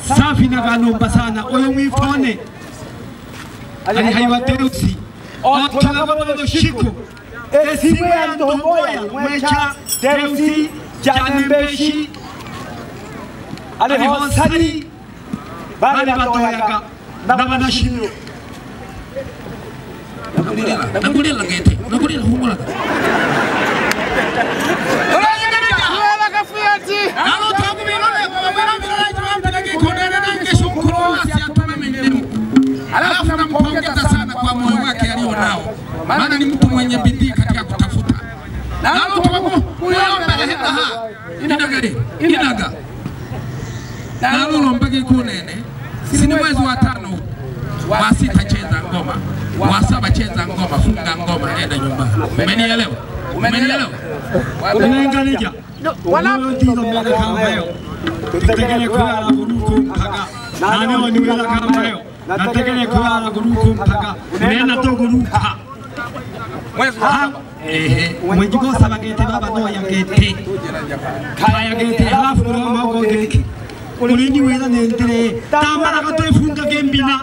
Safi na galomba sana oyo mwifone alihaiwa Deusi otolagolo shiko esiwe ya ndomboya mwecha Deusi janembeshi alihosali bale batoyaka na banashimiro nakulila ngete nakulila humula alafu nampongeza sana kwa moyo wake alionao, maana ni mtu mwenye bidii katika kutafuta. Inaga nalo kunene sini mwezi wa 5 wa 6 cheza ngoma, wa 7 cheza ngoma, funga ngoma, enda nyumbani. Umenielewa? Umenielewa? Unaangalia wala ndizo mbele kama hiyo tutegele kwa la guruku mpaka nani ni wala kama hiyo nategele kwa la guruku mpaka nena to guruka mwezi wa mwezi go sabagete baba no yagete kaya gete alafu no moko geke ulini wela nendere tamara ko tefunga gembina.